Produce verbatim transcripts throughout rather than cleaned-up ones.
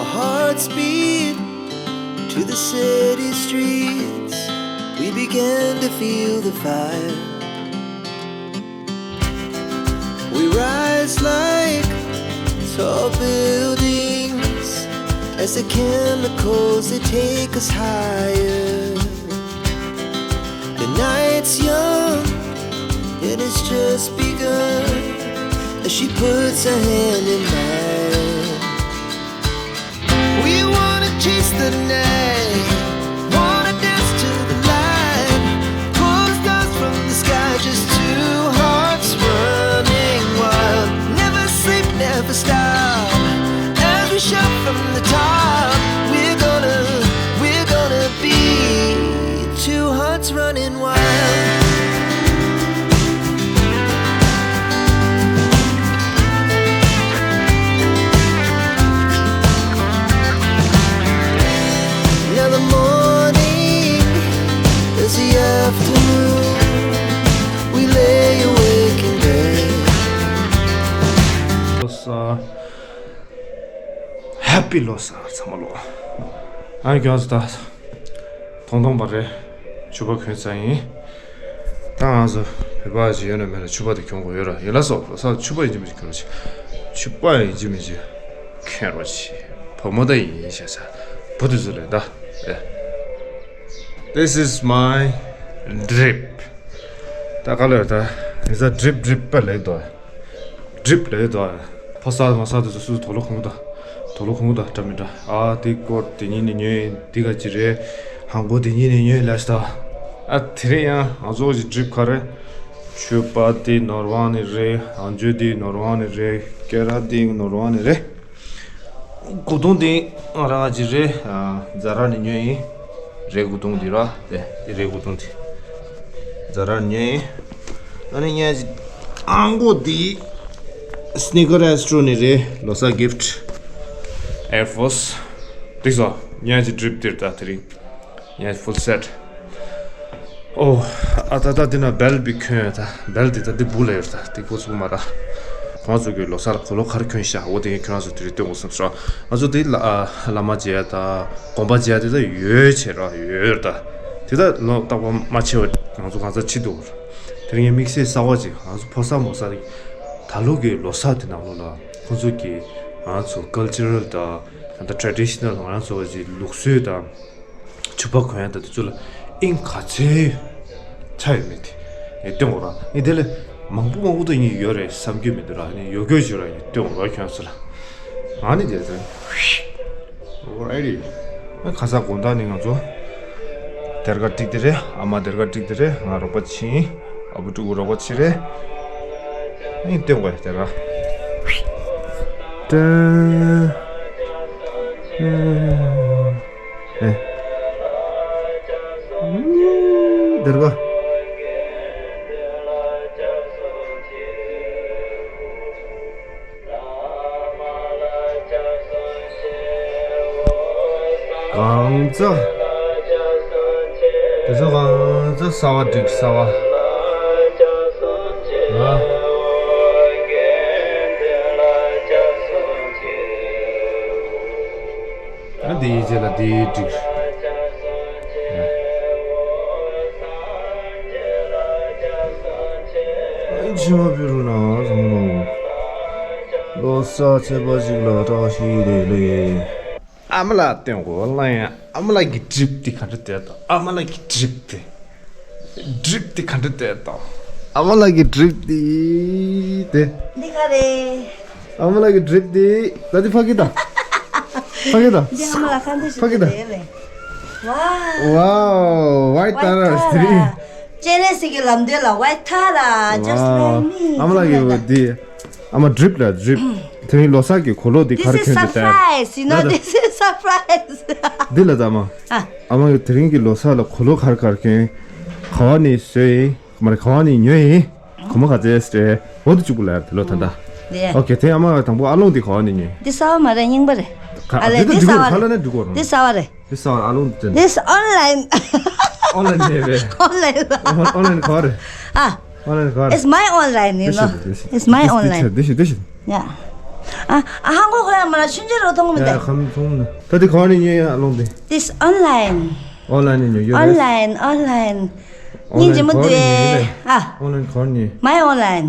Our hearts beat to the city streets. We began to feel the fire. We rise like tall buildings as the chemicals, they take us higher. The night's young and it's just begun as she puts her hand in mine. We wanna chase the night, wanna dance to the light. Pull the stars from the sky, just two hearts running wild. Never sleep, never stop. As we shout from the top, we're gonna, we're gonna be two hearts running wild. Now the morning is the afternoon. We lay awake in bed. Happy Losar ཚང་མ་ལོ། ཨ་ནི་ཁྱོད་ཚོ་ད་ཐོང་ཐོང་པ་རེད། ཕྱུ་པ་གོན་ཚར་ཡིན། ད་ང་ཚོ་བོད་པ་ཅིག་ཡོད་ན་མེད་ན་ཕྱུ་པ་དེ་གྱོན་དགོས་ཡོད་ར། ཡིན་ལ་སོ་ལོ་སར་ཕྱུ་པ་ཡིན་གཅིག་མིན་གཅིག་གྱོན་རོགས་བྱེད། ཕྱུ་པ་ཡིན་གཅིག་མིན་གཅིག་གྱོན་རོགས་བྱེད། བུ་མོ་ད་ཡིན་ཤ་ཤ། བུ་དེ་ཚོ་ལས་ད། ཨེ། This is my drip. ད་ག་ལ་ཡོད་ད། ཡིན་ས་drip drip པ་ལེགས་དོ། drip ལེགས་དོ། ཕོ་གསར་མོ་གསར་དེ་ཚོ་སུ་དོ་ལོ་གོང་ད། དོ་ལོ་གོང་ད་འདྲ་མི་འདྲ། ཨ་དེ་སྐོར་དེ་ཉིན་ནས་ཉོས་ཡིན། འདི་ག་ཅི་རེད། ཧང་གོ་དེ་ཉིན་ནས་ཉོས་ལས་ད། ཨ་དེ་རེད། ཡང་ང་ཚོ་གི་drip ག་རེད། ཕྱུ་པ་དེ་ནོར་ཝང་ནས་རེད། ཨང་ཅོ་དེ་ནོར་ཝང་ནས་རེད། སྐེ་རགས་དེ་ནོར་ཝང་ནས་རེད། སྐུ་གདུང་དེ་ང་རང་གི་རེད། ཛ་ར་ནས་ཉོས་ཡིན། རེད་སྐུ་གདུང་དེ་ར། དེ་དེ་རེད་སྐུ་གདུང་དེ། ཛ་ར་ནས་ཉོས་ཡིན། ཨ་ནི་ངས་ཨང་གོ་དེ་Sneaker Astro ནས་རེད། ལོ་གསར་gift། Air Force། འགྲིག་སོང་། ངས་drip དེར་ད་དེ་རིང་། ཡང་full set། ཨོ། ཨ་ད་ད་འདི་ན་belt བི་གྱོན་ཡོད་ད། belt འདི་ད་འདི་སྦུག་ལ་ཡོད་ད། འདི་ཁོ་ཚོ་མ་ར། ཁོང་ཚོ་གི་ལོ་གསར་གོ་ལོ་ག་རེ་གྱོན་ཤག་འོ་དེ་ངས་ཁྱོད་རང་ཚོ་དེ་རིང་སྟོན་དགོས་བསམ་སོང་། ང་ཚོ་དེ་ལ་ཨ་བླ་མ་མཇལ་ཡ་ད་དགོན་པ་མཇལ་ཡ་དེ་ད་ཡོད་བྱས་ར་ཡོད་ད། དེ་ད་ལོ་རྟག་པར་མ་ཕྱི་བ་ང་ཚོ་གང་ཚ་ཕྱི་འདུག་དེ་རིང་ངས་དམིགས་བསལ་གསར་བ་ཅིག་ང་ཚོ་ཕོ་གསར་མོ་གསར་གི་ད་ལོ་གི་ལོ་གསར་དེ་ནང་ལོགས་ལ་ཁོང་ཚོ་གི་ང་ཚོ་cultural ད་ད་traditional ང་ཚོ་གི་ལུགས་སྲོལ་ད། ཕྱུ་པ་གོན་ཡ་ད་དེ་ཚོ་ལ་དབྱིངས་ག་ཚོད་ཆགས་ཡོད་མེད་དེ་ངས་སྟོན་དགོས་ར། ངས་དེ་ལས་མང་པོ་མང་པོ་ད་ངས་ཡོད་རེད་བསམ་གྱི་མི་འདུག་ར། ངས་ཡོད་རྒྱུ་ཅིག་ར་ངས་སྟོན་དགོས་ར་ཁྱོད་ཚོ་ལ། ང་ནི་དེ་ཚོ་alrighty། ཁ་སང་དགོང་དག་ནི་ང་ཚོ་སྡེར་ཁ་བསྒྲིགས་དེ་རེད། ཨ་མ་སྡེར་ཁ་བསྒྲིགས་དེ་རེད། ང་རོགས་པ་ཕྱིན། ཨ་བུ་ཕྲུ་གུ་རོགས་པ་ཕྱིན་རེད། ཨ་ནི་སྟོན་དགོས་སྡེར་ཁ། ཏན། ཨེ། སྡེར་ཁ། གང་ཚ། དེ་ཚོ་གང་ཚ་གསར་བ་བསྒྲིགས་གསར་བ། ཨ། ཨ་འདི་ཡི་རྗེས་ལ་འདི་བསྒྲིགས། ཨ་ཕྱི་མ་ཕི་རུ་ན་བཟང་ལོ། ལོ་གསར་ཚེས་པ་གཅིག་ལ་བཀྲ་ཤིས་བདེ་ལེགས། ཨ་མ་ལགས་སྟོན་དགོས་ལ་ཡང་ཨ་མ་ལགས་ཀྱི་drip དེ་ག་འདྲ་བསྡད་དང་ཨ་མ་ལགས་ཀྱི་drip དེ། drip དེ་ག་འདྲ་བསྡད་དང་། ཨ་མ་ལགས་ཀྱི་drip དེ་དེ། འདི་ག་རེད། ཨ་མ་ལགས་ཀྱི་drip དེ་ད་དེ་ཕ་གི་དང་། ཕ་གི་དང་། འདི་ཨ་མ་ལགས་ཁ་འདི་ཞིག་ཕ་གི་དང་། དེ་རེད། Wow, white Tara. Tara. Jealousy གི་ལམ་སྟོན་ལ་White Tara, just like me. ཨ་མ་ལགས་ཀྱི་འདི། ཨ་མ་drip ལ་drip། དེ་རིང་ལོ་གསར་གྱི་གོས་ལོག་འདི་ག་རེ་གྱོན་འདུག་ལྟ། This is surprise, you know, this is surprise. འདི་ལ་ད་མ། ཨ། ཨ་མ་གི་དེ་རིང་གི་ལོ་གསར་ལ་གོས་ལོག་ག་རེ་ག་རེ་གྱོན། ག་བ་ནས་བཟོས་ཡིན། མ་རེད་ག་བ་ནས་ཉོས་ཡིན། གོང་མ་ག་ཚད་སྤྲད། འོ་དེ་གཅིག་པུ་ལ་ཡར་དེ་ལོ་ད་ད། འདི། ཨོ་ཁེ་དེ་ཨ་མ་དང་པོ་ཨ་ལོང་འདི་ག་བ་ནས་ཉོས། འདི་གསར་བ་མ་རེད་རྙིང་པ་རེད། ག་ཨ་ལས་འདི་འདི་ག་གསར་བ་རེད། ག་ལ་ནས་འགྲིག་གོ་རང་། འདི་གསར་བ་རེད། འདི་གསར་བ་ཨ་ལོང་འདི་དེ། This online. online ནས་རེད། Online ལ། Online ག་རེད། ཨ། Online ག་རེད། It's my online, you know. This is, this is, it's my this, online. This is, this is. Yeah. ཨ་ཨ་ཧང་གོ་ཁོ་ཡ་མ་ལ་ཆུན་ཆུན་རོ་མཐོང་གི་མི་ཡ་འདུག་ཁམ་ཚོང་ནི། ད་དེ་ག་བ་ནས་ཉོས་ཡ་ཨ་ལོང་དེ། This online. ཨོན་ལན་ནས་ཉོས་ཡོད་རེད། Online, online. སྙིང་རྗེ་མོ་འདུག་ཨེ། ཨ། ཨོན་ལན་ག་བ་ནས་ཉོས། My online.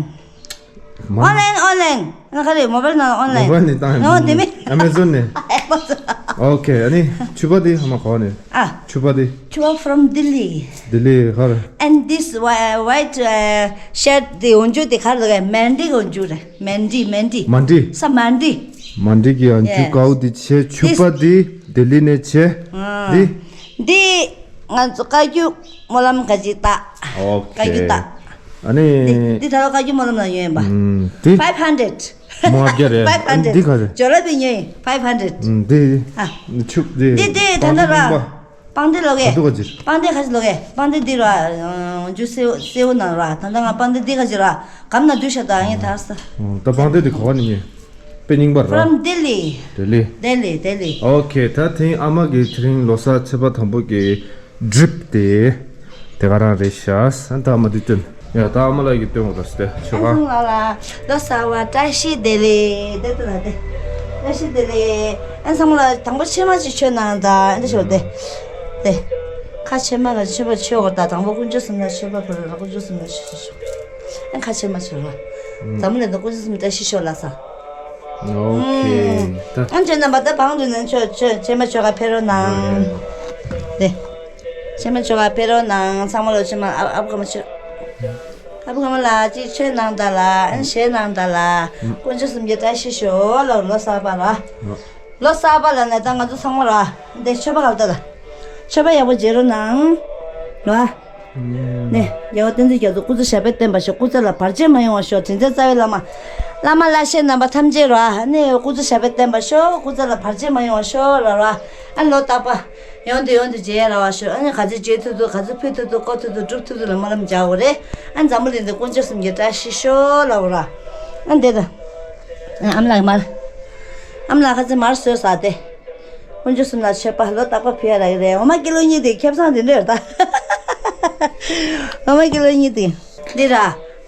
མ། Online, online. ང་ག་རེ་མོ་བལ་ནང་ཨོན་ལན། མོ་བལ་ནས་བཏང་ཡོད། ཨོ་དེ་མིན། ཨ་མེ་ཛོན་ནས། ཨ་མེ་ཛོན། ཨོ་ཁེ། ཨ་ནི་ཕྱུ་པ་དེ་ཧ་མ་ག་བ་ནས། ཨ། ཕྱུ་པ་དེ། ཕྱུ་པ་from Delhi. ལྡི་ལི་ག་རེ། And this whi- white, uh, shirt དེ་འོན་ཇུ་དེ་ག་རེ་ལབ་ཀྱི། མན་ཌི་འོན་ཇུ་རེད། མན་ཌི་མན་ཌི། མན་ཌི། ས་མན་ཌི། མན་ཌི་གི་འོན་ཇུ། Yes. དཀར་པོ་དེ་བྱས། ཕྱུ་པ་དེ་ལྡི་ལི་ནས་བྱས། ཨ། འདི། འདི་ང་ཚོ་བཀའ་བརྒྱུད་སྨོན་ལམ་ག་ཅིག་བཏགས། ཨོ་ཁེ། བཀའ་བརྒྱུད་བཏགས། ཨ་ནི། འདི་འདི་ད་ལོ་བཀའ་བརྒྱུད་སྨོན་ལམ་ལ་ཡོད་ཡིན་པ། ཨུམ། འདི། Five hundred. མོ་ཨབ་རྒྱ་རེད། Five hundred. འདི་ག་རེད། ཇོ་ལ་པི་ཉོས་ཡིན། Five hundred. ཨུམ། འདི། ཨ། ཕྱུག་འདི། འདི་འདི་ད་ལྟ་ར། པང་སྟེ་ལོ་གས། ག་དུ་ག་ཅིར། པང་སྟེ་ག་ཅིག་ལོ་གས། པང་སྟེ་འདི་ར། ཨ། འཇུ་སེའུ་སེའུ་ནང་ར། ད་ལྟ་ང་པང་སྟེ་འདི་ག་ཅིག་ར། གམ་ན་འདུས་ཤ་དང་ངས་ཐར་ས། ཨོ། ད་པང་སྟེ་འདི་ག་བ་ནས་ཉོས། དཔེ་རྙིང་པ་ར། From Delhi. ལྡི་ལི། ལྡི་ལི། ལྡི་ལི། ཨོ་ཁེ། ད་དེང་ཨ་མ་གི་དེ་རིང་ལོ་གསར་ཚེས་པ་དང་པོ་གི་ཌྲིབ་དེ་དེ་ག་རང་རེད་ཤག་ད་མ་དུས་སྟོན། ཡ། ད་ཨ་མ་ལགས་ཀྱིས་སྟོན་དགོས་རེད་ཟེར་ཏེ་ཆོ་ག་ཨ་ཚང་ལ་ལ་ལོ་གསར་བ་བཀྲ་ཤིས་བདེ་ལེགས། དེ་ལྟ་ལ་དེ་བཀྲ་ཤིས་བདེ་ལེགས། ཨ་ཚང་མ་ལ་དང་པོ་ཕྱེ་མ་ཅིག་མཆོད་གནང་དང་། ཨ་འདི་ཤོག་དེ། དེ། ཁ་ཕྱེ་མ་ལ་མཆོད་པ་མཆོད་དགོས། ད་དང་པོ་དཀོན་མཆོག་གསུམ་ལ་མཆོད་པ་ཕུལ་རོགས། དཀོན་མཆོག་གསུམ་ལ་མཆོད་ཤོག་ཨ་ཁ་ཕྱེ་མ་མཆོད་རོགས། འཛམ་བུ་གླིང་དུ་དཀོན་མཆོག་གསུམ་བཀྲ་ཤིས་ཤོག་ལ་ས། ཨོ་ཁེ། ད། ཨ་ཁྱེད་རྣམ་པ་ད་བང་དུ་ནས་མཆོད་མཆོད་ཕྱེ་མ་མཆོད་ག་ཕེབས་རོགས་གནང་། དེ། ཕྱེ་མ་མཆོད་ག་ཕེབས་རོགས་གནང་། ཚང་མ་ལོ་ཕྱེ་མ་ཨ་ཨབ་ག་མ་མཆོད། ཨབ་ག་མ་ལ་ཅིག་མཆོད་གནང་ད་ལ། ཨན་བཞེས་གནང་ད་ལ། དཀོན་མཆོག་གསུམ་གྱི་བཀྲ་ཤིས་ཤོག་ལ། ལོ་གསར་པ་ལ། ལོ་གསར་པ་ལ་ནས་ད་ང་ཚོ་ཚང་མ་ལ་འདི་མཆོད་པ་ག་ལ་ད་ལ། མཆོད་པ་ཡག་པོ་བྱེད་རོགས་གནང་། ལོ། ནས་རྒྱལ་བ་བསྟན་འཛིན་རྒྱ་མཚོ་སྐུ་ཚེ་ཞབས་པད་བརྟན་པར་ཤོག་སྐུ་ཚེ་ལ་བར་ཆད་མ་ཡོང་བར་ཤོག་དྲིན་ཅན་རྩ་བའི་བླ་མ། བླ་མ་བླ་ཞེས་རྣམ་པ་ཐམས་ཅད་རོ། ཨ་ནི་སྐུ་ཚེ་ཞབས་པད་བརྟན་པར་ཤོག་སྐུ་ཚེ་ལ་བར་ཆད་མ་ཡོང་བར་ཤོག་ལ་རོ། ཨ་ནི་ལོ་རྟག་པ་ཡོང་དུ་ཡོང་དུ་མཇལ་ཡ་ར་བ་ཤོག་ཨ་ནི་ག་ཚོད་བརྗོད་ཐུབ་ཐུབ། ག་ཚོད་ཕུལ་ཐུབ་ཐུབ། བསྐོར་ཐུབ་ཐུབ། སྒྲུབ་ཐུབ་ཐུབ་ལ་སྨོན་ལམ་རྒྱག་དགོས་རེད། ཨ་ནི་འཛམ་བུ་གླིང་འདི་དཀོན་མཆོག་གསུམ་གྱི་བཀྲ་ཤིས་ཤོག་ལ་འོ་ར། ཨ་ནི་འདི་དང་། ཨ་ཨམ་ལགས་མར། ཨམ་ལགས་ཁ་ཚེ་མར་བཟོས་ས་དེ། དཀོན་མཆོག་གསུམ་ལ་མཆོད་པ་ལོ་རྟག་པར་ཕུལ་ཡ་རག་གི་རེད། འོ་མ་ཀི་ལོ་གཉིས་དེ་ཁེ་བཟང་དེ་འདྲ་རེད་ད། འོ་མ་ཀི་ལོ་གཉིས་དེ། འདི་ར།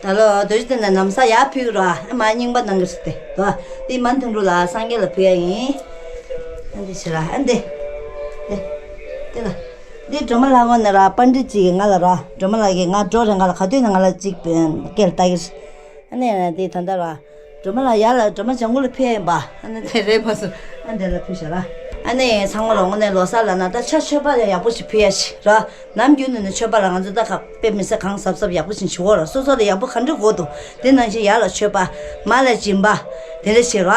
ད་ལོ་རྡོ་རྗེ་གདན་ནས་ནམ་ས་ཡར་ཕུལ་གི་ར། ཨ་མ་རྙིང་པ་གནང་གི་རེད་དེ། དོ། འདི་མ་ཐུན་དྲུག་ལ་སངས་རྒྱས་ལ་ཕུལ་ཡ་ཡིན། ཨ་འདི་ཕྱི་ར། ཨ་འདི། འདི། འདི་ལ། འདི་སྒྲོལ་མ་ལྷ་ཁང་ནས་ར། པཎ་ཌི་ཅིག་གིས་ང་ལ་ར། སྒྲོལ་མ་ལགས་ཀྱིས་ང་འགྲོ་རེ་ང་ལ་ག་དུས་ནས་ང་ལ་ཅིག་སྐད་ལྟ་གི་རེད། ཨ་ནི་འདི་ད་ལྟ་ར། སྒྲོལ་མ་ལགས་ཡར་ལ་སྒྲོལ་མ་ལྗང་གུ་ལ་ཕེབས་ཡིན་པ། ཨ་ནི་དེ་རེད་མ་སོང་། ཨ་འདི་ལ་ཕུལ་ཤག་ར། ཨ་ནི་ཚང་མ་ལ་དངོས་གནས་ལོ་གསར་ལ་ན་ད་ཆ་མཆོད་པ་ཡག་པོ་ཞིག་ཕུལ་ཡ་ཞིག་ར། ནམ་རྒྱུན་ནས་ནི་མཆོད་པ་ལ་ང་ཚོ་ད་ཁ་དཔེ་མི་སྲིད་གང་གཟབ་གཟབ་ཡག་པོ་ཞིག་བྱེད་འོ་ར། སོ་སོ་ལ་ཡག་པོ་ག་འདྲ་དགོས་འདུག་དེ་ནང་བཞིན་ཡར་ལ་མཆོད་པ། མར་ལ་སྦྱིན་པ། དེ་འདྲ་བྱེད་ར།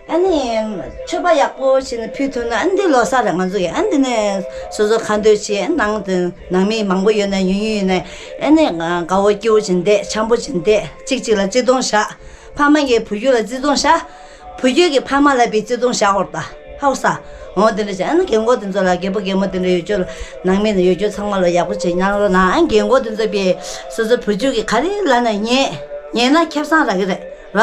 ཨ་ནི། མཆོད་པ་ཡག་པོ་བྱས་ནས་ཕུལ་ཐུབ་ན་ཨ་ནི་འདི་ལོ་གསར་རེད་ང་ཚོ་གི། ཨ་ནི་འདི་ནས་སོ་སོ་ཁ་འདོད་བྱས་ནང་དུ་ནང་མི་མང་པོ་ཡོད་ན་ཉུང་ཉུང་ཡོད་ན། ཨ་ནི་དགའ་བོ་སྐྱིད་པོ་བྱས་བསྡད། འཆམ་པོ་བྱས་བསྡད། གཅིག་གཅིག་ལ་བརྩེ་དུང་བཞག་ཕ་མ་གིས་བུ་རྒྱུད་ལ་བརྩེ་དུང་བཞག་བུ་རྒྱུད་ཀྱིས་ཕ་མ་ལ་བའི་བརྩེ་དུང་བཞག་ཧོར་ད་ཧའུ་ས། འོ་དེ་འདྲ་བྱས། ཨ་ནི་རྒན་གོག་དེ་ཚོ་ལ། རྒད་པོ་རྒན་མོ་དེ་འདྲ་ཡོད་རྒྱུ་ལ། ནང་མི་ནང་ཡོད་རྒྱུ་ཚང་མ་ལ་ཡག་པོ་བྱས་མཉམ་རོགས་གནང་། ཨ་ནི་རྒན་གོག་དེ་ཚོ་བའི་སོ་སོ་བུ་རྒྱུད་ཀྱིས་ག་རེ་ལབ་ན་ཉན། ཉན་ན་ཁེ་བཟང་རག་གི་རེད་ར།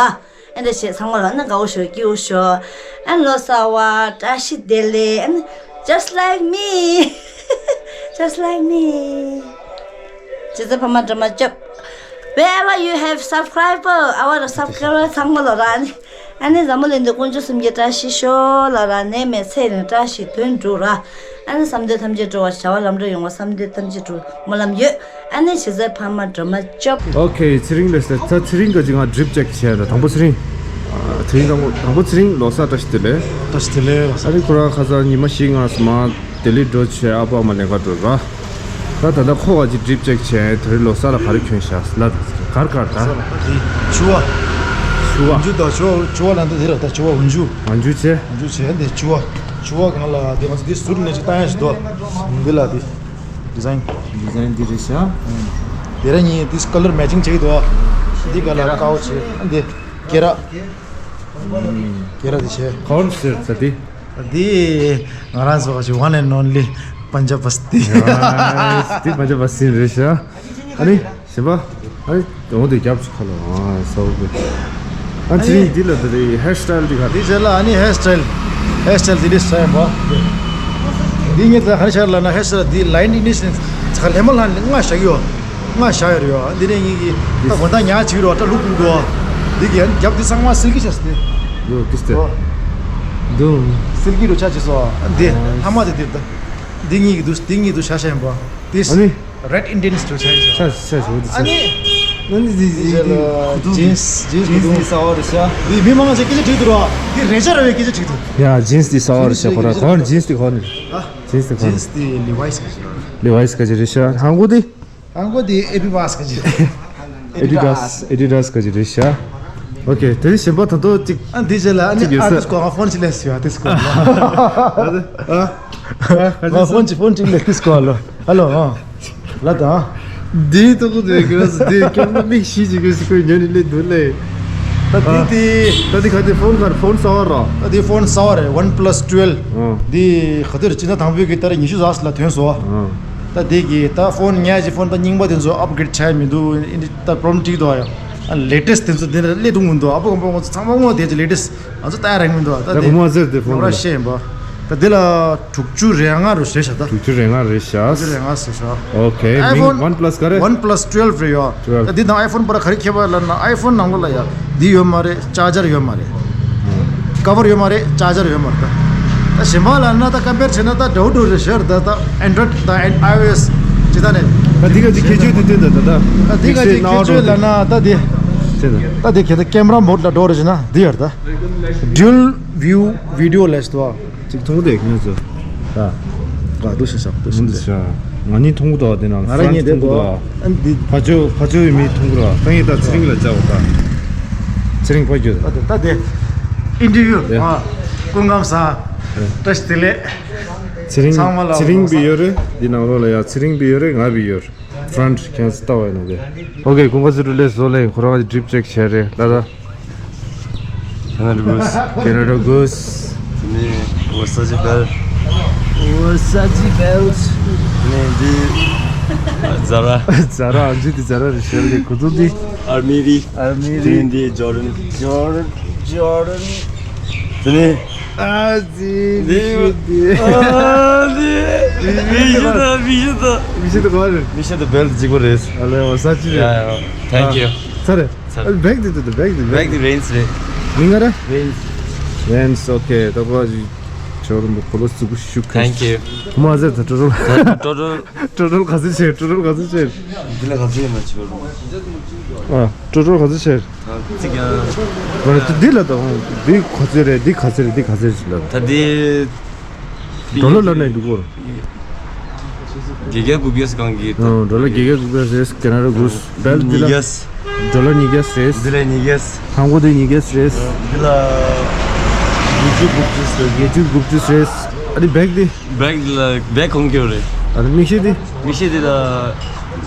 ཨེ་འདྲ་བྱས་ཚང་མ་ལ་ནི་དགའ་བོ་ཤོག་སྐྱིད་པོ་ཤོག་ཨེ་ལོ་གསར་བ་བཀྲ་ཤིས་བདེ་ལེགས། ཨེ་just like me. Just like me. ཇི་ཙི་ཕ་མ་འགྲོ་མ་སྐྱོབ། Wherever you have subscriber, our subscriber ཚང་མ་ལ་ར་ནི། ཨ་ནི་འཛམ་བུ་གླིང་འདི་དཀོན་མཆོག་གསུམ་གྱི་བཀྲ་ཤིས་ཤོག་ལ་ར། ནད་མེད་ཚེ་རིང་བཀྲ་ཤིས་དོན་འགྲུབ་ར། ཨ་ནི་བསམ་འདུན་ཐམས་ཅད་འགྲུབ་པ། བྱ་བ་ལམ་འགྲོ་ཡོང་བ། བསམ་འདུན་ཐམས་ཅད་འགྲུབ་སྨོན་ལམ་ཡོད། ཨ་ནི་ཇི་ཙི་ཕ་མ་འགྲོ་མ་སྐྱོབ། ཨོ་ཁེ། ཚེ་རིང་ལགས་ད་ཚེ་རིང་ག་ཅིག་ང་ཌྲིབ་ཅེག་བྱས་ཡ་ད། དང་པོ་ཚེ་རིང་། ཨ། ཚེ་རིང་དང་པོ་དང་པོ་ཚེ་རིང་ལོ་གསར་བཀྲ་ཤིས་བདེ་ལེགས། བཀྲ་ཤིས་བདེ་ལེགས། ཨ་ནི་ཁོ་རང་ཁ་སང་ཉི་མ་བཞི་ལྔ་སོང་མ་ལྡི་ལི་འགྲོ་བྱས་ཨ་ཕ་ཨ་མ་ལེན་ག་འགྲོ་ར། ད་ད་ལྟ་ཁོ་ག་ཅིག་ཌྲིབ་ཅེག་བྱས། དེ་རིང་ལོ་གསར་ལ་ག་རེ་གྱོན་ཤག་ལབ་ད། གར་གར་ད། ཕྱུ་པ། ཕྱུ་པ། འོན་ཇུ་ད་ཕྱུ་པ། ཕྱུ་པ་ལབ་འདུག་དེ་ར་ད་ཕྱུ་པ་འོན་ཇུ། འོན་ཇུ་བྱས། འོན་ཇུ་བྱས། འདི་ཕྱུ་པ། ཕྱུ་པ་གང་ལ་དེ་ང་ཚོ་འདི་ཟུར་ནས་ཅིག་བཏང་ཡ་ཞིག་འདུག་འདི་ལ་འདི་ཌི་ཛའིན། ཌི་ཛའིན་འདི་རེད་ཤག་དེ་ར་གཉིས་འདི་ཀ་ལར་མེ་ཅིང་བྱེད་ཀྱི་འདུག་འདི་ག་ལ་དཀར་པོ་བྱས། འདི་སྐེ་རགས། སྐེ་རགས་འདི་བྱས། ག་བ་ནས་ཟེར་ཚ་འདི། འདི་ང་རང་ཚོ་ག་ཅིག་one and only Punjab Basti། ཡ། འདི་Punjab Basti་རེད་ཤག་ཨ་ནི་གཞན་པ། ཨ་ནི་འོ་དེ་རྒྱབ་ཅིག་ཁ་ལ། ཨ་སོ་གི། ཨ་ཚེ་རིང་འདི་ལ་དེ་རེད། ཧེར་སི་ཊའིལ་འདི་ག་རེད། འདི་བྱས་ལ་ཨ་ནི་ཧེར་སི་ཊའིལ། ཧེར་སི་ཊའིལ་འདི་འདྲ་སི་ཊའིལ་པ། འདི་ངས་ད་ག་རེ་བྱས་ལབ་ན་ཧེར་སི་ཊའིལ་འདི་ལའིན་འདི་ནི་ཚ་ལྷན་མ་ལྷན་ལྔ་བཞག་ཡོད། ལྔ་བཞག་ཡོད་རེད་ཡོད། འདི་ནས་ངེད་ཀྱི་ད་དགོང་དག་ཉག་ཅིག་རོ་ད་ལུག་ཕུག་འདུག་འདི་གི་རྒྱབ་འདི་ཚང་མ་སིལ་གྱི་བྱས་ཏེ། འདུག་ཏིས་ཏེ། འདུག་སིལ་གྱི་རུ་ཆ་ཅི་སོ། འདི་ཨ་ལྷ་མ་དེ་དེ་ད། འདི་གཉིས་ཀྱི་འདུག་འདི་གཉིས་འདུག་ཤ་ཤ་ཡིན་པ། ཏིས། ཨ་ནི། Red Indians འདུག་ཤ་ཡིན་ཤ་ཤ་ཤ་འདི་ཤ། ཨ་ནི། ཨ་ནི་འདི་འདི་འདི་ཁུ་ཏུ་ཇིན་སི་ཇིན་སི་ཁུ་ཏུ་ཟ་བ་རེད་ཤ། འདི་མི་མང་ང་ཅག་སྐད་ཆ་དྲིས་འདུག་ར། འདི་རེ་ཆ་ར་བའི་སྐད་ཆ་དྲིས་འདུག་ཡ་ཇིན་སི་འདི་ཟ་བ་རེད་ཤ། ཁོ་ར་ཁོ་ར་ཇིན་སི་འདི་ཁོ་ནི། ཨ། ཇིན་སི་འདི་ཁོ་ནི། ཇིན་སི་འདི་ལི་ཝའི་སི་ཁ་ཅིག་ར། ལི་ཝའི་སི་ཁ་ཅིག་རེད་ཤ། ཧང་གོ་འདི། ཨང་གོ་དེ་ཨེ་ཌི་ཌ་སི་ག་ཅིག་རེད། ཨེ་ཌི་ཌ་སི། ཨེ་ཌི་ཌ་སི་ག་ཅིག་རེད་ཤག་ཨོ་ཁེ། དེ་ནས་གཞན་པ་ད་དུང་གཅིག་ཨ་འདི་རྗེས་ལ་ཨ་ནི་ཅིག་ཡོད་ཨ་ས། ཏིས་ཀོ་ཨ་ཕོན་ཅིག་ལས་ཡོད་ཨ་ཏིས་ཀོ། ཨ་ཨ་ཨ་ང་ཕོན་ཅིག་ཕོན་ཅིག་ལས་ཏིས་ཀོ་ཨ་ལོ། ཨ་ལོ་ཨ། ལ་དང་། འདིའི་ཐོག་གི་དེ་གི་ར་སི་འདི་སྐྱོན་ན་མིག་ཤི་ཅིག་གི་སི་ཁོས་ཉོ་ནི་ལས་འདུག་ལས། ད་འདི་དེ། ད་འདི་ག་དེ་ཕོན་ག་ཕོན་གསར་བ་ར། ད་འདི་ཕོན་གསར་བ་རེད། ཝན་པ་ལ་སི་ཊུ་ཝེལ་བྷ། ཨ། འདི་ག་དེ་རེད། སྤྱི་ཟླ་དང་པོའི་གི་ཏ་རིག་ཉི་ཤུ་རྩ་གཅིག་ལ་ཐོན་སོང་། ཨ། ད་དེ་གི་ད་ཕོན་ཉག་གཅིག་ཕོན་ད་རྙིང་པ་དེ་ཚོ་ཨབ་གི་རེད་བྱས་མི་འདུག་ཨིན་ད་པོ་རོབ་ལེམ་འགྲིག་འདུག་ཡ། ཨ་ལེ་ཊེ་སི་ཊི་དེ་ཚོ་དེ་འདྲ་སླེབས་འདུག་མི་འདུག་ཨ་ཕོ་ཁོང་པོ་ཁོང་ཚོ་ཚང་མ་དངོས་དེ་ཚོ་ལེ་ཊེ་སི་ཊི་ང་ཚོ་ལྟ་ཡ་རག་མི་འདུག་ད་ད་དེ་གོང་མ་ཟེར་དེ་ཕོན་ནོར་ར་ཤེས་ཡིན་པ། ད་དེ་ལ་དྲུག་ཅུ་རེ་ལྔ་རུ་ཞེས་བྱ་ད། དྲུག་ཅུ་རེ་ལྔ་རེད་ཤག་དྲུག་ཅུ་རེ་ལྔ་ཟེར་ཤག་ཨོ་ཁེ། མིང་ཨའི་ཕོན་ཝན་པ་ལ་སི་ག་རེ། ཝན་པ་ལ་སི་ཊུ་ཝེལ་བྷ་རེད་ཡ། ཊུ་ཝེལ་བྷ། ད་འདི་དང་ཨའི་ཕོན་བར་ག་རེ་ཁྱད་པར་ལབ་ན་ཨའི་ཕོན་ནང་ལོགས་ལ་ཡ་འདི་ཡོད་མ་རེད། ཅར་ཇར་ཡོད་མ་རེད། ཀ་བར་ཡོད་མ་རེད། ཅར་ཇར་ཡོད་མ་རེད་ད། ད་གཞན་པ་ལབ་ན་ད་ཀམ་པེར་བྱས་ན་ད་འདྲ་བོ་འདྲ་བོ་རེད་ཤག་ད་ད་ཨན་ཌོ་རོ་ཡིཌ་དང་ཨན་ཨའི་ཨོ་ཨེས་ཇི་ལྟར་ནས། ད་འདི་ག་ཅིག་ཁྱད་ཆོས་དེ་སྟོན་ད་ད་ད། ད་འདི་ག་ཅིག་ཁྱད་ཆོས་ལབ་ན་ད་འདི། ད་འདི་ག་ད་ཀེམ་ར་མོ་ཌི་ལ་འགྲོ་རེད་ཤག་ན་འདི་ཡོད་ད། ཌུ་ཨལ་ཝིའུ་བི་ཌི་ཨོ་ལབ་ཤག་ད། ཅིག་མཐོང་གི་འདུག་ངས་ཚོ། ད། ཨ་འདུག་ཤག་ཤག་འདུག་ཤག་ཤག་ང་གཉིས་མཐོང་གི་འདུག་དེ་ན་ང་རང་གཉིས་བསྡད་འདུག་ཨ་འདི། ཕ་ཇོ་ཕ་ཇོ་ཡི་མི་མཐོང་གི་ར། ད་ངས་ད་ཚེ་རིང་ལ་བཅར་བ་ད། ཚེ་རིང་ཕ་ཇོ། ད་དེ་ད་དེ་ཨིན་ཊར་ཝིའུ་ཡ། ཨ་སྐུ་ཁམས་བཟང་། ཡ། བཀྲ་ཤིས་བདེ་ལེགས། ཚེ་རིང་ཚང་མ་ལ་ཚེ་རིང་བི་ཡོད་རེད། འདི་ནང་ལོགས་ལ་ཡ་ཚེ་རིང་བི་ཡོད་རེད། ང་བི་ཡོད་རེད། ཕ་རན་ཊི་ཁྱེད་ཚོ་ལྟ་བ་ཡིན་ན་དེ། ཨོ་ཁེ། ཀུན་དགའ་ཚུལ་ཁྲིམས་ལགས་བཟོ་ལས་ཁོ་རང་གི་ཌི་རིབ་ཅེག་བྱས་རེད་ལ་ད། Canada Goose. Canada Goose. དེ་ནས་Versace belt. Versace belt. དེ་ནས་འདི་Zara. Zara ཨ་ཇུ་འདི་Zara རེད་ཤག་ལས་གོ་ཐུག་འདི། Armani. Armani. དེ་ནས་འདི་Jordan. Jordan. Jordan. དེ་ནས། ཨ་ཙི། འདི། མི་ཤེས་འདི། ཨ་ཙི། མི་ཤེས་ད་མི་ཤེས་ད། མི་ཤེས་ད་ག་རེད། མི་ཤེས་ད་belt གཅིག་པ་རེད། ཨ་ལས་འོ་ས་ཅི་རེད། ཡ་ཡ། Thank you. ཚར་རེད། ཚར། ཨ་བེག་དེ་དེ་བེག་དེ་བེག་དེ་Vans རེད། མིང་ང་ར། Vans. Vans ཨོ་ཁེ། ད་ག་ཅི་ཇོར་ཌན་པོ་ཁོ་ལོ་ཙི་གུ་ཤུ་ཁན། Thank you. མ་ཟེར་ད་ཀྲོ་ཀྲོལ། ཀྲོ་ཀྲོལ། ཀྲོ་ཀྲོལ་ག་ཚོད་བྱས། ཀྲོ་ཀྲོལ་ག་ཚོད་བྱས། འདི་ལ་ག་ཚོད་ཡིན་ན་ཆོག་རུང་། ཨ་ཀྲོ་ཀྲོལ་ག་ཚོད་བྱས། ད་ཅིག་ཡང་། འདི་ལ་ད་འདི་ག་ཚོད་རེད། འདི་ག་ཚོད་རེད། འདི་ག་ཚོད་རེད་ལ། ད་འདི། ཌོ་ལར་ལ་ནས་འདུག་གོ། བརྒྱད་བརྒྱ་དགུ་བརྒྱ་སྒང་གི། ཨ་ཌོ་ལར་བརྒྱད་བརྒྱ་དགུ་བརྒྱ་རེད། Canada Goose belt འདི་ལ། ཉིས་བརྒྱ། ཌོ་ལར་ཉིས་བརྒྱ་རེད། འདི་ལ་ཉིས་བརྒྱ། ཧང་གོ་དེ་ཉིས་བརྒྱ་རེད། འདི་ལ་བརྒྱད་ཅུ་དགུ་བཅུ་རེད། བརྒྱད་ཅུ་དགུ་བཅུ་རེད། ཨ་ནི་བེག་དེ། བེག་དེ་ལ་བེག་གོང་ཀྱོ་རེད། ཨ་ནི་མིག་ཤེལ་དེ། མིག་ཤེལ་དེ་ལ་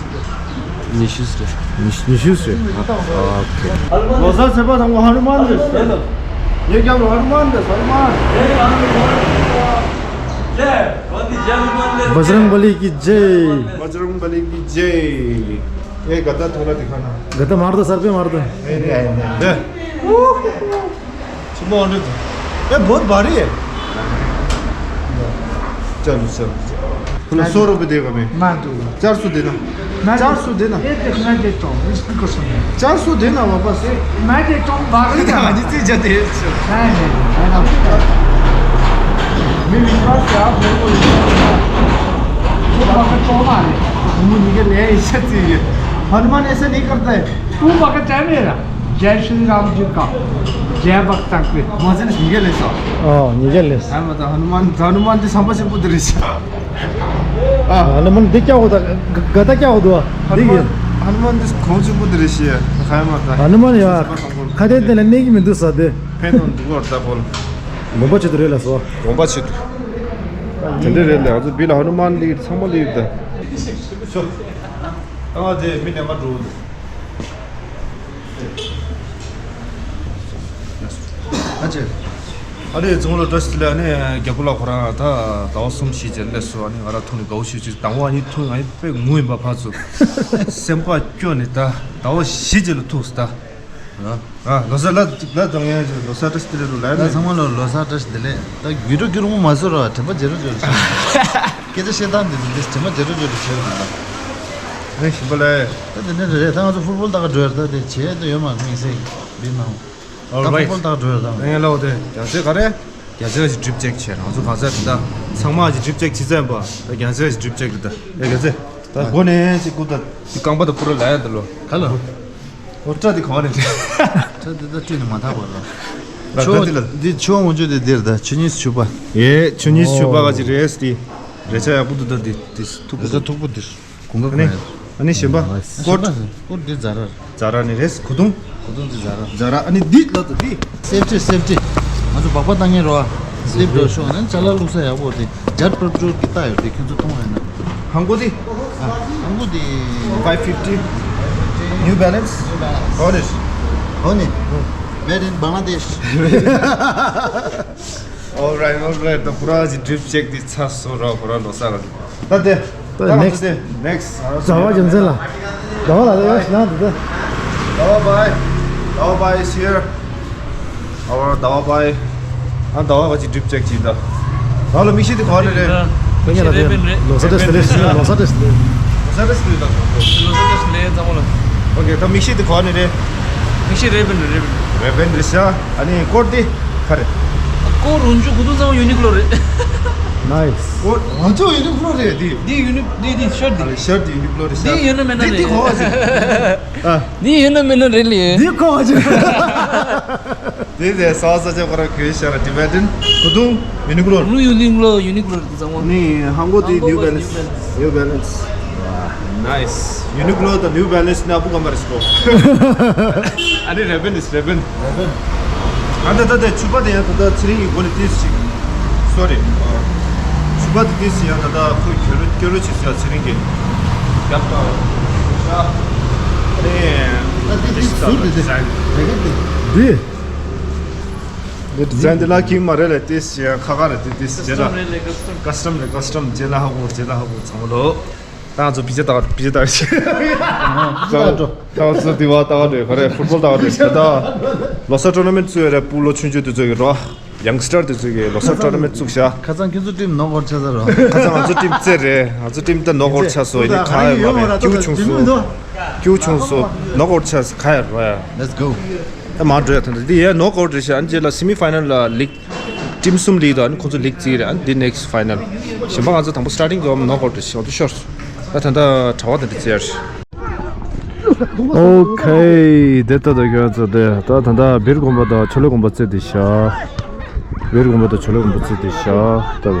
ཉི་ཤུ་རེད། ཉི་ཉི་ཤུ་རེད། ཨ་ཨོ་ཁེ། ལོ་གསར་ཚེས་པ་དང་པོ་ཧ་ནུ་མན་རེད། ངའི་རྒྱབ་ལ་ཧ་ནུ་མན་རེད། ཧ་ནུ་མན། བཛྲང་བ་ལི་ཀི་ཇེ། བཛྲང་བ་ལི་ཀི་ཇེ། ཨེ་ག་ད་ཐོ་ར་དེ་ཁ་ན། ག་ད་མར་དོ་སར་པེ་མར་དོ། ཨེ་ནེ་ཨེ་ནེ། ཆུ་མོ་འདྲ། ཨེ་བོད་བ་རི། ཅལ་ཅལ། ཁོ་ལ་སོ་རོ་པེ་དེ་ག་མེ། མ་འདུག་ཅར་སུ་དེ་ན། ཅར་སུ་དེ་ན། ཨེ་དེ་ང་དེ་ཏོང་ཨིས་པི་ཀོ་སོང་། ཅར་སུ་དེ་ན་བ་པ་སེ། ང་དེ་ཏོང་བ་རི་ད། ང་དེ་ཅི་ཅ་དེ་ཅི། ང་དེ་ང་ན། མི་མི་པ་སེ་ཨ་བོད་པོ་ཡིན། ཁོ་བ་ཀ་ཏོང་མ་རེད། ཁོ་མོ་ནི་ག་ལེ་ཡི་ཤ་ཙི་ཡི། ཧ་ནུ་མན་ཨེ་སེ་ནི་ཀར་ཏེ། तू बकत है मेरा। जय श्री राम जी का। जय भक्त तक पे। ང་ཚོ་ནི་ཉི་ག་ལས་སོ། ཨོ་ཉི་ག་ལས། ཨ་མ་ད་ཧ་ནུ་མན། ཧ་ནུ་མན་འདི་བསམ་པ་ཆེན་པོ་འདི་རེད་ཤག་ཨ་ཧ་ནུ་མན་འདི་སྐྱ་བོ་ད་ག་ད་སྐྱ་བོ་འདུག་ཨ། འདི་གི། ཧ་ནུ་མན་འདི་གོང་ཆེན་པོ་འདི་རེད་ཤག་ཧ་ཡ་མ་ད། ཧ་ནུ་མན་ཡ། ཁ་དེ་དེ་ལ་གནས་ཀྱི་མི་འདུག་ས་དེ། ཕན་ཐོགས་འདུག་གོ་ད་ཁོ་ལ། དགོངས་པ་ཆེད་དུ་རེད་ལ་སོ། དགོངས་པ་ཆེད་དུ། དེ་འདྲ་རེད་ལ་ང་ཚོ་བི་ལ་ཧ་ནུ་མན་འདི་ཚང་མ་ལ་ཡོད་ད། ཨ་དེ་མི་ནས་མ་འགྲོ། ཨ་ཅེ། ཨ་ནི་ཚང་མ་ལ་བཀྲ་ཤིས་བདེ་ལེགས། ཨ་ནི་རྒྱལ་པོ་ལགས་ཁོ་རང་ད་ཟླ་བ་གསུམ་བཞི་རྗེས་སླེབས་སོང་། ཨ་ནི་ང་རང་ཐུག་ནས་དགའ་བོ་ཞེ་ཅིག་དང་པོ་ཨ་ནི་ཐུག་ཨ་ནི་དཔེ་ངུ་ཡིན་པ་ཕར་ཚུར་སེམས་པ་སྐྱོ་ནས་ད་ཟླ་བ་བཞི་རྗེས་ལ་ཐུག་སོང་ད། ཨ་ལོ་གསར་ལ་ལ་དང་ཡང་ལོ་གསར་བཀྲ་ཤིས་བདེ་ལེགས་རུ་ལ་ལ་ནི་ཚང་མ་ལ་ལོ་གསར་བཀྲ་ཤིས་བདེ་ལེགས། ད་རྒྱུ་འགྲོ་རྒྱུ་རུ་མ་བཟོ་ར་དྲན་པ་བརྗེད་རོགས་བརྗེད་རོགས་བྱེད། སྐད་ཆ་བཤད་སྟངས་འདི་འདི་དྲན་པ་བརྗེད་རོགས་བརྗེད་རོགས་བྱེད་རོགས་ལ། ཨེ་ཞིམ་པ་ལ། ད་དེ་ནས་རེད། ད་ང་ཚོ་ཕུཊ་བོལ་ལྟ་ག་འགྲོ་ཡ་རེད། ད་དེ་བྱེད་ད་ཡོད་མ་རེད། དམིགས་བསལ་འདི་ནང་། All right. ད་ཕོན་ཏག་འགྲོ་ཡོད་ད། ཨེ་ལོ་དེ་རྒྱ་ཚད་ག་རེ། རྒྱ་ཚད་ཀྱི་drip check བྱས། ང་ཚོ་ག་ཚད་ད་ཚང་མ་གྱི་drip check བྱེད་ཚད་པ་ད་རྒྱ་ཚད་ཀྱི་drip check རེད་ད། ཨེ་རྒྱ་ཚད་ད་སྒོ་ནས་ཅིག་སྐུ་ད་དེ་རྐང་པ་ད་པུ་ར་ལ་ཡ་ད་ལོ། ག་ལ། འོ་སྐྲ་དེ་གང་ནས་རེད། སྐྲ་དེ་ད་བཀྲུས་ནས་མ་ཐག་པ་ལ། ལ་ཆུ་ད་དེ་ལ། འདི་ཆུ་འོང་ཆུ་དེ་འདིར་ད་ཆུ་གཉིས་ཆུ་པ། ཡེ་ཆུ་གཉིས་ཆུ་པ་ག་ཅིག་རེད་དེ། རེ་ཆ་ཡག་པོ་འདུག་ད་དེ་དེ་ཐུག་པོ་རེ་ཆ་འདུག་ཐུག་པོ་འདིར། གུང་ཁ་ཨ་ནི་གོན་ཡ། ཨ་ནི་གཞན་པ། ཀོཊ། ཀོཊ་འདི་ཛ་ར། ཛ་ར་ནི་རེད། གོས་ཐུང་། གོས་ཐུང་འདི་ཛ་ར། ཛ་ར། ཨ་ནི་འདི་ལ་ད་འདི། སེབ་ཊི་སེབ་ཊི། ང་ཚོ་སྦག་སྦག་བཏང་མཁན་རོ། སི་ལིབ་འགྲོ་ཤོག་ནི་ཅ་ལག་བླུགས་ས་ཡག་པོ་རེད། ཇར་པྲོབ་ཊྲོབ་ཀྱི་རྟགས་ཡོད་རེད། ཁྱོད་ཚོ་མཐོང་ཡོད་ན། ཧང་གོ་འདི། ཨ། ཧང་གོ་འདི། Five fifty. New Balance. New Balance. How is? How is? Made in Bangladesh. All right, all right. ད་པུ་ར་གི་drip check འདི་ཚར་སོང་ར། པུ་ར་ལོ་གསར་ལ། ད་དེ། ད་next. Next. ཟླ་བ་རྒྱལ་མཚན་ལ། ཟླ་བ་ལ་ཡོད་ན་འདི་ད། ཟླ་བ་bye. ཟླ་བ་bye is here. Our ཟླ་བ་bye. ཨ་ཟླ་བ་ག་ཅིག་drip check བྱེད་ད། ད་ལ་མིག་ཤེལ་དེ་ག་ནས་རེད། ད་ཉལ་ལ་དེ་ལོ་གསར་ཏེ་སི་ལེ་ལོ་གསར་ཏེ་སི་ལེ། ལོ་གསར་ཏེ་སི་ལེ་ད། ལོ་གསར་ཏེ་སི་ལེ་ཚང་མ་ལ། ཨོ་ཁེ། ད་མིག་ཤེལ་དེ་ག་ནས་རེད། མིག་ཤེལ་རེ་བན་རེ་བན། རེ་བན་རེད་ཤག་ཨ་ནི་ཀོཊ་དེ་ག་རེ། ཀོཊ་འོང་ཆུ་གོས་ཐུང་ཚང་མ་ཡུ་ནི་ཀློ་རེད། Nice. ཀོཊ་འོང་ཆུ་ཡུ་ནི་ཀློ་རེད་དེ། འདི་ཡུ་ནི་འདི་འདི་ཤར་འདི། ཤར་འདི་ཡུ་ནི་ཀློ་རེད་ཤག་འདི་ཡོད་ན་མེད་ན་འདི་འདི་རེད། གོ་བ་ཞིག་ཨ། འདི་ཡོད་ན་མེད་ན་རེད་ལེ། འདི་གོ་བ་ཞིག་དེ་དེ་ས་ས་ཆ་ཁོ་ར་གོས་ཤར་ཏི་བེ་ཊན་གོས་ཐུང་ཡུ་ནི་ཀློ། ཀློ་ཡུ་ནི་ཀློ་ཡུ་ནི་ཀློ་རེད་ཚང་མ། ནི་ཧང་གོ་དེ་ནིའུ་བེ་ལན་སི། ནིའུ་བེ་ལན་སི། Nice. ཡུ་ནི་ཀློ་དང་ནིའུ་བེ་ལན་སི་ནི་ཨ་བུ་ག་མ་རེད་ཤོ། ཨ་ནི་རེ་བན་རེད་རེ་བན། རེ་བན། ཨ་ད་ད་ད་ཕྱུ་པ་དེ་ཡང་ད་ད་ཚེ་རིང་གི་སྒོ་ནས་ཏིས་ཅིག Sorry. ཕྱུ་པ་དེ་ཏིས་ཡང་ད་ད་ཁོ་སྐྱོ་རུ་སྐྱོ་རུ་བྱེད་ས་ཚེ་རིང་གི་རྒྱབ་དང་། ཨ་ནི་ད་དེ་དེ་ཟུར་དེ་དེ་ཌི་ཟའིན། འདི། འདི་ཌི་ཟའིན་དེ་ལ་ཁྱིམ་མ་རེད་ལ་ཏིས་ཡང་ཁ་ཁ་རེད་དེ་ཏིས་རྗེས་ལ། Custom རེད་ལ་custom. Custom རེད་custom རྗེས་ལ་ཧ་གོ་རྗེས་ལ་ཧ་གོ་ཚང་མ་ལོ། ད་ང་ཚོ་བི་ཇ་ལྟ་བ་བི་ཇ་ལྟ་བ་ཞིག་ད་ང་ཚོ་དེ་བ་ལྟ་བ་འདྲེ་ག་རེ་ཕུཊ་བོལ་ལྟ་བ་འདྲེ་ད་ལོ་གསར་ཊོར་ན་མེན་ཊི་བཙུགས་ཡོད་རེད། སྤུ་ལོ་ཆུང་ཆུང་དེ་ཚོ་གི་རོ། ཡང་སི་ཊར་དེ་ཚོ་གི་ལོ་གསར་ཊོར་ན་མེན་ཊི་བཙུགས་ཤག་ཁ་སང་ཁྱོད་ཚོ་ཊིམ་ནོག་ཨའུཊ་ཆགས་ཚར་རོ། ཁ་སང་ང་ཚོ་ཊིམ་རྩེ་རེད། ང་ཚོ་ཊིམ་ད་ནོག་ཨའུཊ་ཆགས་སོང་། ཡིན་ནི་ག་ཡོད་མ་རེད། སྐྱིད་པོ་བྱུང་སོང་། སྐྱིད་པོ་བྱུང་སོང་། ནོག་ཨའུཊ་ཆགས་སོང་ག་ཡོད་རོ་ཡ། Let's go. ད་མར་འགྲོ་ཡ། ད་ལྟ་འདི་ཡ་ནོག་ཨའུཊ་རེད་ཤག་ཨ་ནི་རྗེས་ལ་སི་མི་ཕའི་ནལ་ལ་ལིག་ཊིམ་གསུམ་ལིག་དང་ཨ་ནི་ཁོང་ཚོ་ལིག་རྩིས་རེད། ཨ་ནི་འདི་ནེག་སི་ཕའི་ནལ། གཞན་པ་ང་ཚོ་དང་པོ་སི་ཊར་ཊིང་གི་ནོག་ཨའུཊ་རེད་ཤག་འོ་དེ་ཤོར་སོང་། ད་ད་ལྟ་གྲྭ་པ་དང་འདི་རྩེ་ཡ་རེད། ཨོ་ཁེ། དེ་ལྟ་ད་ཁྱོད་ཚོ་དེ་ད་ད་ལྟ་བིར་དགོན་པ་དང་ཆོ་ལེ་དགོན་པ་རྩེ་དེ་ཤག་བིར་དགོན་པ་དང་ཆོ་ལེ་དགོན་པ་རྩེ་དེ་ཤག་ད།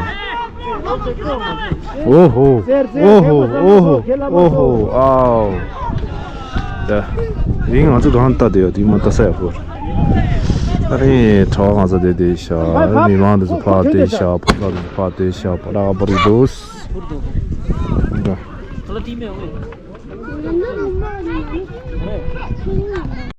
ཨོ་ཧོ། ཨོ་ཧོ། ཨོ་ཧོ། ཨོ་ཧོ། ཨའོ། ད་རིང་ང་ཚོ་གང་ལྟ་དེ་ཡོད་དེ་མ་ལྟ་ས་ཡག་པོ་རེད། ད་རིང་གྲྭ་པ་ང་ཚོ་དེ་དེ་ཤག་མི་མང་དེ་ཚོ་ཕར་དེ་ཤག་ཕོ་ཁ་དེ་ཚོ་ཕར་དེ་ཤག་ཕ་ར་བར་དུ་འདུག